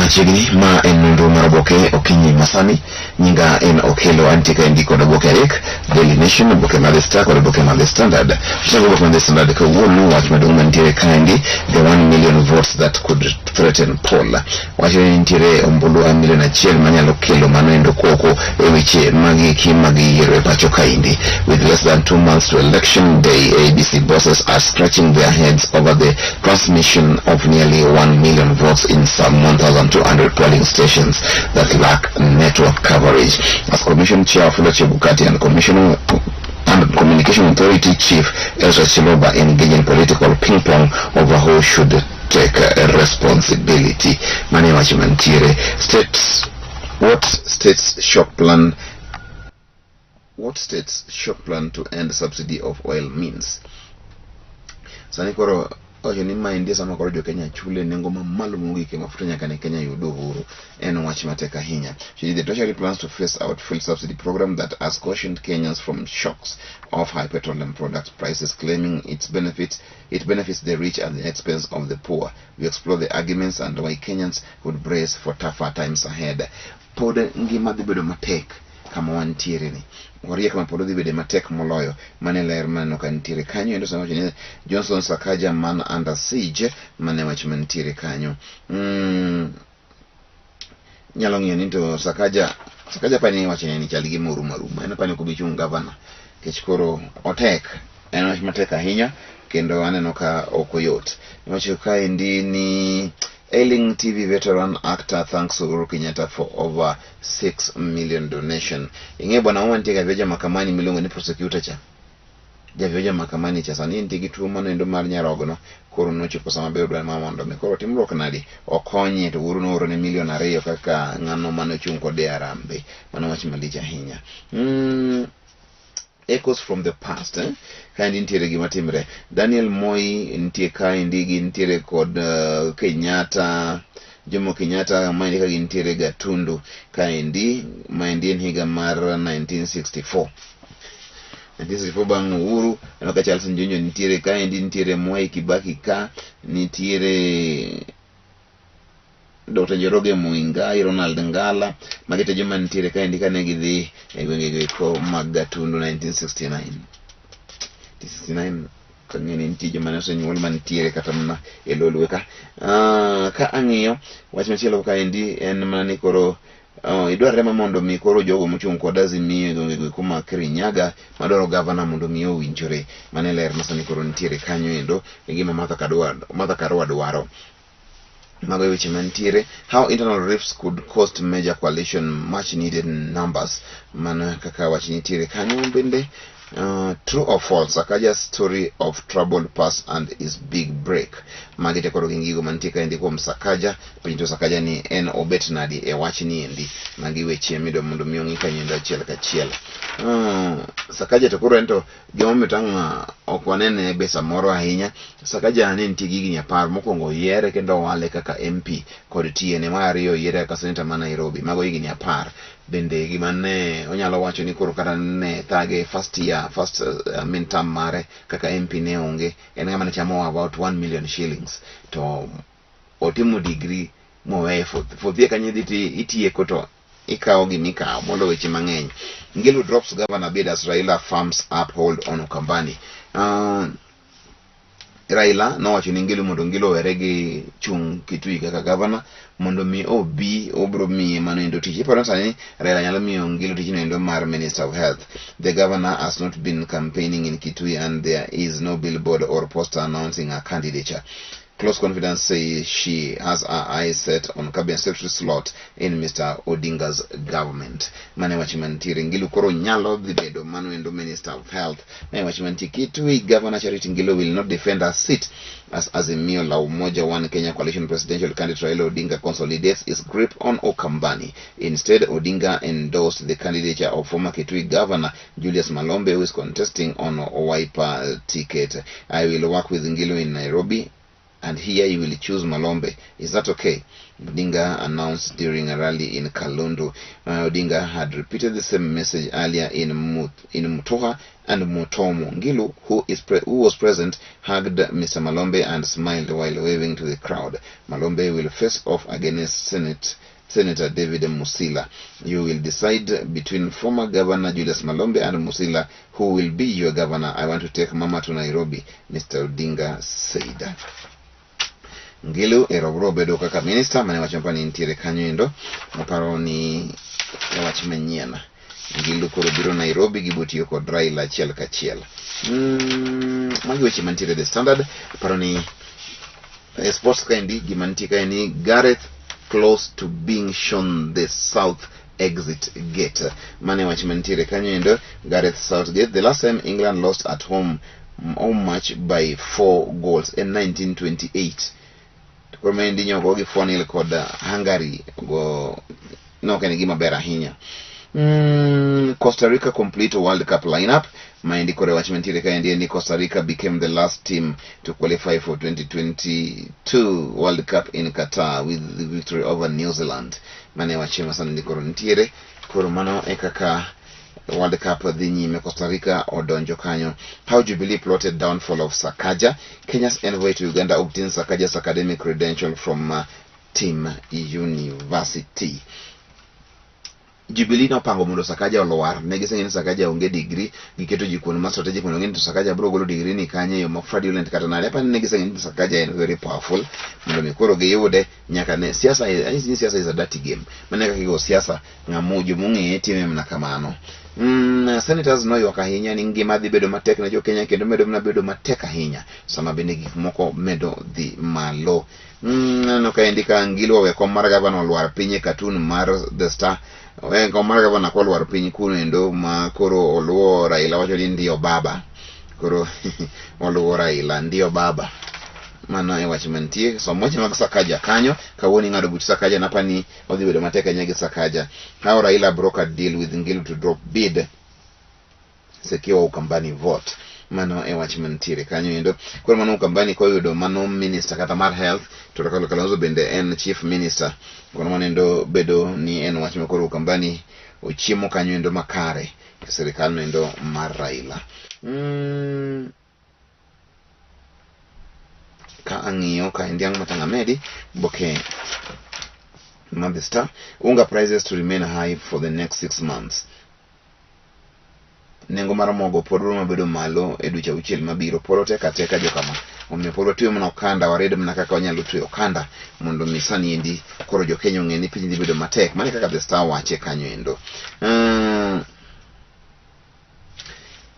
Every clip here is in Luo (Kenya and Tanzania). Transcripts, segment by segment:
Machiegni ma en nonro mar oboke okinyi masani. Nyinga en Okelo, antie kaendi kod oboke adek, Daily Nation, oboke mar The Star kod oboke mar The Standard. Chako oboke mar The Standard kawuono, wach maduong' mantiere kaendi, the 1 million votes that could threaten poll. Wacho ni nitiere ombulu a milion achiel manyalo kelo mano endo koko e weche magiki mag yiero e pacho kaendi. With less than 2 months to election day, IEBC bosses are scratching their heads over the transmission of nearly 1 million votes in some 1,200 polling stations that lack network coverage. As Commission Chair Wafula Chebukati and Commissioner and Communication Authority Chief Ezra Chiloba engage in political ping-pong over who should take responsibility. Mane wach mantiere. States, what states shock plan, what states shock plan to end subsidy of oil means. Sani koro wacho ni maendi sama koro jo Kenya chule nengo mamalo mogik e mafuta nyaka ne Kenya yud uhuru en wach matek ahinya. The Treasury plans to phase out fuel subsidy program that has cautioned Kenyans from shocks of high petroleum product prices, claiming it benefits the rich at the expense of the poor. We explore the arguments and why Kenyans would brace for tougher times ahead. Pod ngima dhi bedo matek kama wantiere ni. Wariek ma pod dhi bedo matek moloyo. Mane ler maneno ka nitiere kanyo endo sama wacho ni Johnson Sakaja man under siege, mane wach mantiere kanyo. Nyalo ng'iyo ni to Sakaja, Sakaja pani wacho ni chal gi morumo aruma, en apani ok obi chung' gavana nikech koro otek, en wach matek ahinya kendo aneno ka ok oyot. Iwacho kaendi ni ailing TV veteran actor thanks Uhuru Kenyatta for over 6 million donation. Ing'e bwana Ouma nitie ga mahakamani miluongo ni prosecutor cha, Javioja mahakamani cha sani nitie gi tuo mano endo mar nyarogno, koro nochopo sama ber dwar mar mondo mi koro timruok nadi okonye, to Uhuru noorone milion 2 kaka ng'ano mane ochung' kode e Harambee. Mano wach malich ahinya. Echoes from the past, eh? Kaendi nitiere gima timre, Daniel Moi nitie kaendi, gintiere kod Kenyatta, Jomo Kenyatta maendi ka gintiere Gatundu kaendi. Maendi en higa mar 1964, 1964 bang' uhuru. Aneno ka Charles Njonjo nitiere kaendi, nitiere Mwai Kibaki ka, nitiere Dr. Njoroge Muigai, Ronald Ngala, magi te joma nitiere kaendi kane gidhi e gwenge eko mag Gatundu 1969. 1969 kang'e ni nitie joma ne osenyuol mantiere kata mana e lolwe ka. Ka ang'iyo wach machielo kaendi en mana ni koro idwarre ma mondo mi koro jogo mochung' kod Azimio e gwenge go eko ma Kirinyaga madwaro gavana mondo mi owinjore. Mano e ler ma sani koro nitiere kanyo endo e gima Martha Karua dwaro. Mago e weche mantiere. How internal rifts could cost major coalition much needed numbers. Mano kaka wach nitiere kanyo bende. True or false, Sakaja's story of troubled past and his big break. Magi te koro gin gigo mantie kaendi kuom Sakaja. Penjo to Sakaja ni en obet nadi e wach ni endi. Magi weche midwa mondo mi ong'i kanyo endo achiel kachiel. Sakaja to koro en to gimomiyo tang' ok wanene be samoro ahinya. Sakaja ne nitie gi higni 10 mokwongo oyiere kendo owale kaka MP kod TNA, mar ariyo oyiere kaka senator ma Nairobi. Mago higni 10. Bende gima ne onyalo wacho ni koro kata ne thage first year, first main term mare kaka MP ne onge, en ng'ama ne chamo about 1 million shillings to otimo degree moweye fourth year kanyo idhi ti itieko to ikawo gimikawo molo weche mang'eny. Ngilu drops governor bid as Raila firms up hold on Ukambani. Raila nowacho ni Ngilu mondo Ngilu owere gi chung' Kitui kaka gavana mondo mi obi obro miye mano endo tich. Iparo ni sani Raila nyalo miyo Ngilu tijno endo mar Minister of Health. The governor has not been campaigning in Kitui and there is no billboard or poster announcing her candidature. Close confidants say she has her eyes set on cabinet secretary slot in Mr. Odinga's government. Mane wach mantiere, Ngilu koro nyalo dhi bedo mano endo Minister of Health. Mane wach mantie. Kitui Governor Charity Ngilu will not defend her seat as Azimio la Umoja One Kenya Coalition presidential candidate Raila Odinga consolidates his grip on Ukambani. Instead, Odinga endorsed the candidature of former Kitui Governor Julius Malombe, who is contesting on a Wiper ticket. I will work with Ngilu in Nairobi. And here you will choose Malombe. Is that okay? Odinga announced during a rally in Kalundu. Odinga had repeated the same message earlier in Mutoha and Mutomo. Ngilu, who was present, hugged Mr. Malombe and smiled while waving to the crowd. Malombe will face off against Senator David Musila. You will decide between former Governor Julius Malombe and Musila who will be your governor. I want to take Mama to Nairobi, Mr. Odinga said. Ngilu erobro bedo kaka minister mane wacho ni nitiere kanyo endo maparo ni wach manyien. Ngilu koro biro Nairobi gibotiyo kod Raila achiel kachiel. Magi weche mantiere The Standard. Aparo ni sports kaendi gima nitie kae ni Gareth close to being shown the south exit gate. Mane wach mantiere kanyo endo, Gareth Southgate. The last time England lost at home match by 4 goals in 1928. Koro maendi nyogo gi 4-0 kod Hungary go no ok en gima ber ahinya. Costa Rica complete World Cup lineup. Maendi kore wach mantiere kaendi en ni Costa Rica became the last team to qualify for 2022 World Cup in Qatar with the victory over New Zealand. Mane wach masani ndi koro nitiere. Koro mano e kaka World Cup dhi nyime. Costa Rica odonjo kanyo. How Jubilee plotted downfall of Sakaja. Kenya's envoy to Uganda obtains Sakaja's academic credential from Team University. Jubilee nopango mondo Sakaja olwar. Ne giseng'eyo ni Sakaja onge degree, giketo ji kuond ma strategic mondo ng'e ni to Sakaja biro golo degree ni kanye e yo ma fraudulent kata nade. Apani ne giseng'eyo ni Sakaja en very powerful mondo mi koro giyude nyaka ne siasa. Anyisi ni siasa is a dirty game. Mane kaka igo siasa, ng'amo jomong'eye time mana kamano. Senators noywak ahinya ni ngima dhi bedo matek ne jo Kenya kendo medo mana bedo matek ahinya sama bende gik moko medo dhi malo. Aneno kaendi ka Ngilu owe kom mar gavana olwar piny e cartoon mar The Star. Owe kom mar gavana kolwar piny kuno endo ma koro oluwo Raila wacho ni ndio baba. Koro oluwo Raila ndio baba. Mano e wach mantie. Som weche mag Sakaja kanyo. Kawuono ing'ado buch Sakaja napani odhi bedo matek ahinya gi Sakaja. How Raila broke a deal with Ngilu to drop bid secure Ukambani vote. Mano e wach mantiere kanyo endo. Koro mano Ukambani koyudo mano minister kata mar health to Kalonzo bende en chief minister. Koro mano endo bedo ni en wach ma koro Ukambani ochiemo kanyo endo makare e sirikal no endo mar Raila. Ka ang'iyo ka endi ang' matang' amedi boke mar The Star. Unga prices to remain high for the next 6 months. Nengo mar mogo pod biro bedo malo e dweche auchiel mabiro. Pod otek ateka jokama. Omiyo pod watweyo mana okanda, wared mana kaka wanyalo tweyo okanda mondo mi sani endi koro jo Kenya ong'e ni piny dhi bedo matek. Mano e kaka The Star wache kanyo endo.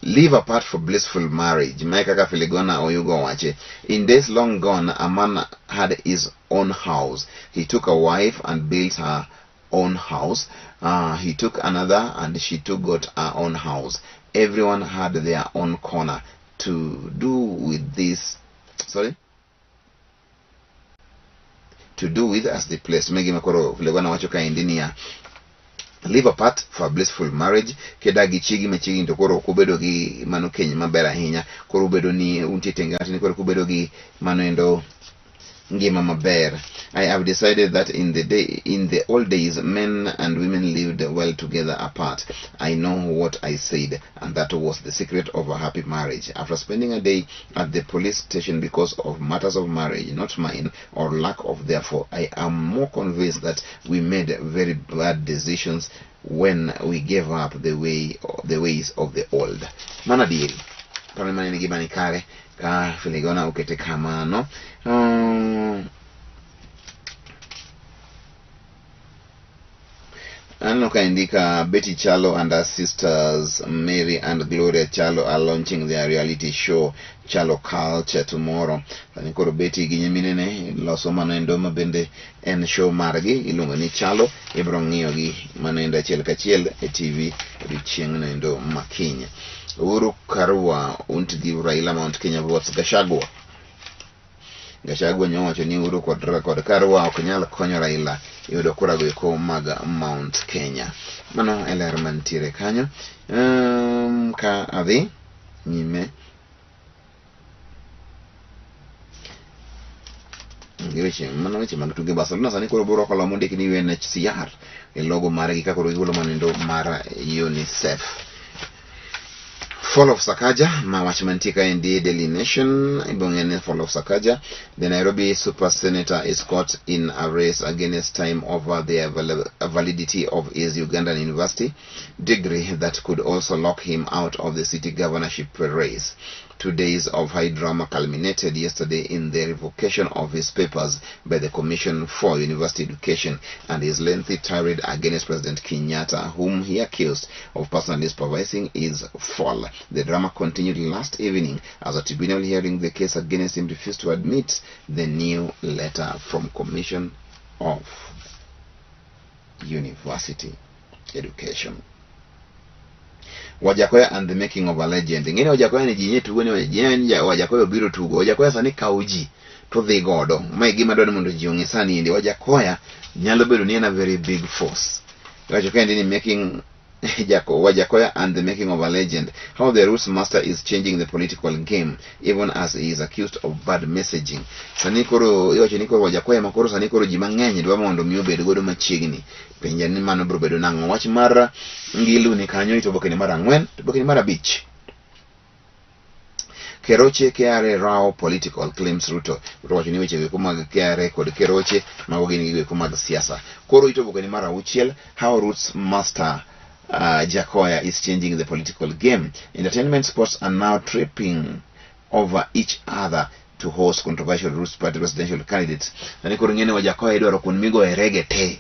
Live apart for blissful marriage. Mae kaka Filigona Oyugo wache. In days long gone, a man had his own house. He took a wife and built her own house. He took another and she too got her own house. Everyone had their own corner to do with this. Sorry? To do with as the place. Megi makoro Filigona wacho kaendi niya. Live apart for a blissful marriage. Kidagi chiegi machiegni to koro ok ubedo gi mano keny maber ahinya. Koro ubedo ni untie tenge matin, koro kubedo gi mano endo ngima maber. I have decided that in the old days, men and women lived well together apart. I know what I said, and that was the secret of a happy marriage. After spending a day at the police station because of matters of marriage, not mine, or lack of therefore, I am more convinced that we made very bad decisions when we gave up the ways of the old. Mana dieri. Pano mane gima ni kare ka Filigona okete kamano. Aneno kaendi ka Betty Chalo and her sisters Mary and Gloria Chalo are launching their reality show Chalo Culture tomorrow. Sani koro Betty gi nyiminene loso mano endo ma bende en show margi iluongo ni Chalo. Ibiro ng'iyo gi mano endo achiel kachiel e TV odiochieng' no endo makiny. Uhuru Karua won't give Raila Mount Kenya votes. Gachagua. Gachagua nyowacho ni Uhuru kod Karua ok nyal konyo Raila yudo kura go eko mag Mount Kenya. Mano e ler mantiere kanyo. Ka adhi nyime. Gi weche mano weche mag tuke Barcelona sani koro biro rwako law mondik ni UNHCR e logo margi ka koro gigolo manendo mar UNICEF. Fall of Sakaja, ma wach mantie kaendi e Daily Nation, ibong'e ni Fall of Sakaja, the Nairobi super senator is caught in a race against time over the validity of his Ugandan university degree that could also lock him out of the city governorship race. 2 days of high drama culminated yesterday in the revocation of his papers by the Commission for University Education and his lengthy tirade against President Kenyatta, whom he accused of personally supervising his fall. The drama continued last evening as a tribunal hearing the case against him refused to admit the new letter from Commission of University Education. Wajackoyah and the making of a legend. Ing'eni Wajackoyah ni ji nye tugo ni ji ni Wajackoyah obiro tugo. Wajackoyah sani kawo ji to dhi godo. Ma e gima dwaro mondo ji ong'e sani endi. Wajackoyah nyalo bedo ni en a very big force. Iwacho kaendi ni making Wajackoyah and the making of a legend. How the Roots Master is changing the political game even as he is accused of bad messaging. Sani koro iwacho ni koro Wajackoyah ma koro sani koro ji mang'eny dwa mondo mi obed godo machiegni. Penja ni mano biro bedo nang'o? Wach mar Ngilu ni kanyo ito oboke ni mar 4, to oboke ni mar 5. Keroche KRA row political claims Ruto. Ruto wacho ni weche goeko mag KRA kod Keroche mago gin gigo eko mag siasa. Koro ito oboke ni mar 6, how Roots Master Jakoya is changing the political game. Entertainment sports are now tripping over each other to host controversial Roots Party presidential candidates. Sani koro ng'ene Wajackoyah idwaro kuond migoye reggae te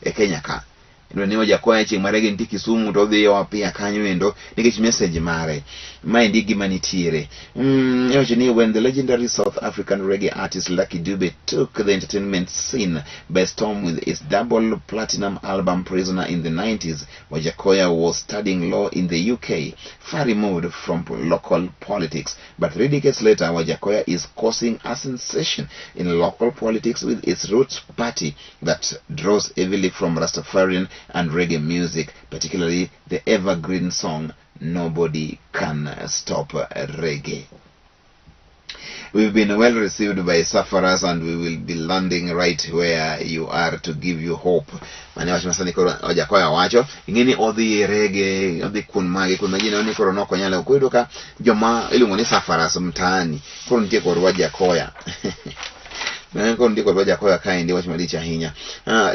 e Kenya ka. Idwaro ni Wajackoyah chieng' ma reggae nitie Kisumu to odhi Oapia kanyo endo nikech message mare. Maendi gima nitiere. Iwacho ni when the legendary South African reggae artist Lucky Dube took the entertainment scene by storm with his double platinum album Prisoner in the 90s, Wajackoyah was studying law in the UK, far removed from local politics. But 3 decades later, Wajackoyah is causing a sensation in local politics with its Roots Party that draws heavily from Rastafarian and reggae music, particularly the evergreen song Nobody Can Stop Reggae. We've been well received by sufferers and we will be landing right where you are to give you hope. Mane wach masani koro Wajackoyah wacho, ing'e ni odhi e reggae, odhi kuond mage, kuond ma ji neno ni koro nok onyal. Koro iyudo ka joma iluongo ni sufferers mtaani, koro nitie kod Wajackoyah. Koro nitie kod Wajackoyah kaendi wach malich ahinya.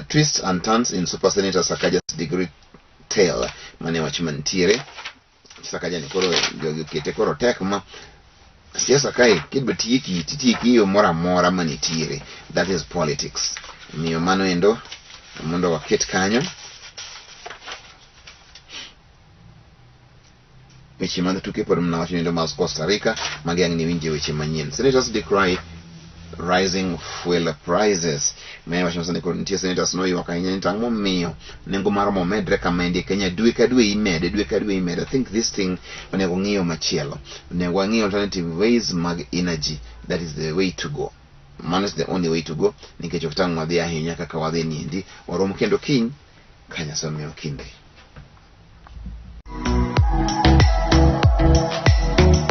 Twists and turns in Super Senator Sakaja's degree tale. Mane wach mantiere. Sakaja ni koro jogi okete koro tek ma siasa kae kidwa tieki titieki e yo moro amora manitiere. That is politics. Omiyo mano endo mondo waket kanyo. Weche mag tuke pod mana wacho ni mag Costa Rica magi ang' niwinje weche manyien. Senators decry rising fuel prices. Me wacho sani koro nitie senators noywak ahinya ni to ang'o momiyo nengo mar mo medre kamaendi e Kenya dwe ka dwe imede dwe ka dwe imede. I think this thing onego ng'iyo machielo. Onego wang'i alternative ways mag energy. That is the way to go. Mano is the only way to go nikech ok tang' wadhi ahinya kaka wadhi niendi. Warom kendo kiny ka Nyasaye omiyo kinde.